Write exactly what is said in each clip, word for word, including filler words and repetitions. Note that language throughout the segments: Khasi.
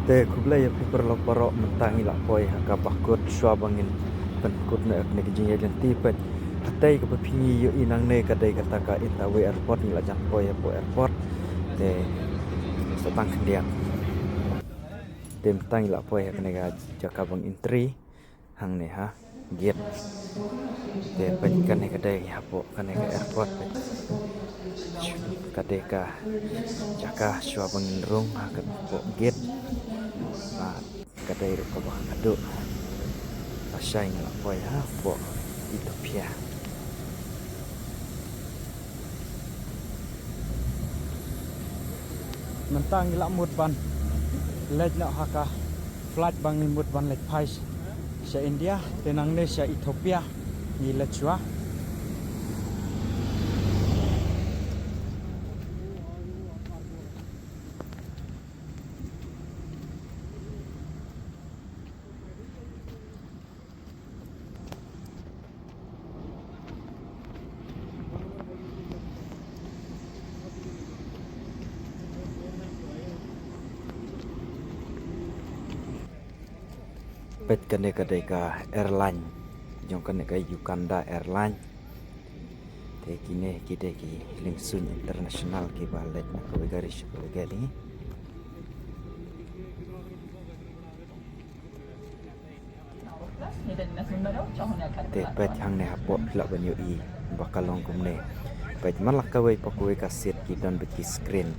Te khublei ïa phi paralok baroh, mynta ngi la poi ha kaba kut shuwa ba ngin pynkut noh ïa kane ka jingïaid lynti. Peit hangtei kaba phi ngi ïohi nangne ka dei kata ka Ita Wei Airport, ngi la jan poi hapoh airport. Te sa tang khyndiat. Te mynta ngi la poi ha kane ka jaka ba ngin entry. Hangne ha gate. Te peit kane ka dei hapoh kane ka airport, peit. Ka dei ka jaka shuwa ba ngin rung ha ka hapoh gate. Ba ka dei ruh kaba haduh. Lashai ngi la poi hapoh Ethiopia. Mynta ngi la mut ban leit noh ha ka flight ba ngi mut ban leit phai sha India, te nangne sha Ethiopia ngi leit shuwa. Peit kane ka dei ka airline jong kane ka Uganda Airline. Te kine ki dei ki lyngsuiñ international kiba leit na kawei ka ri sha kawei ka ri. Te peit hangne hapoh phi lah ban ïohi ba ka long kumne. Peit man la kawei pa kawei ka seat ki don bad ki screen.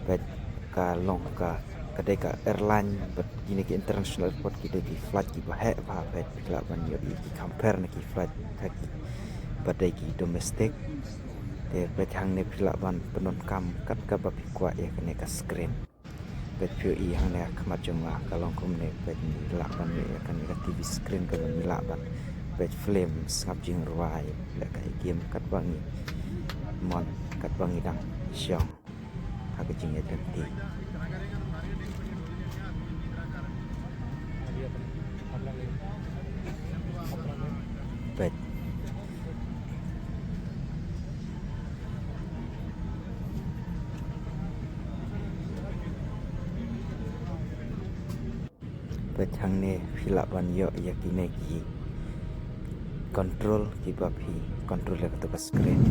Peit ka long ka, ka dei ka airline bad kine ki international airport ki dei ki flight kiba heh bha. Peit phi lah ban ïohi ki compare na ki flight ha kiba dei ki domestic. Te peit hangne phi lah ban pyndonkam kat kaba phi kwah ïa kane ka screen. Peit phi ïohi hangne ha khmat jong nga ka long kumne, peit ngi lah ban ïohi ïa kane ka T V screen kaba ngi lah ban peit film, sngap jingrwai, leh ka game katba ngi mon, katba ngi dang shong ha ka jingïaid lynti. Peit. Peit hangne phi lah ban ïoh ïa kine ki control kiba phi control ïa kato ka screen.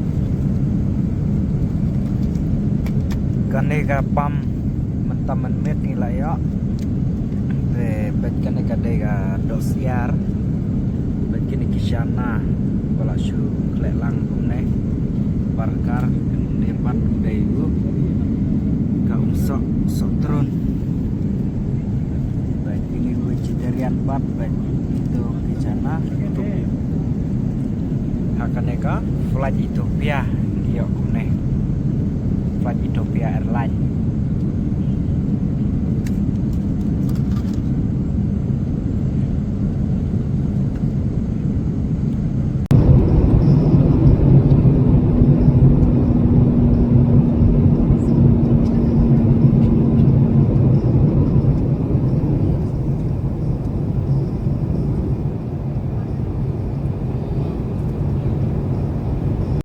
Kane ka pump mynta mynmiet ngi la ïoh. Te peit kane ka dei ka dohsiar. Peit kine ki shana ba la shu khleh lang kumne. Barkar kumne pat dei u ka umsoh soh trun. Peit kine u vegetarian pat peit ito ki shana. Ha kane ka flight Ethiopia ngi ïoh kumne. Flight Ethiopia Airline.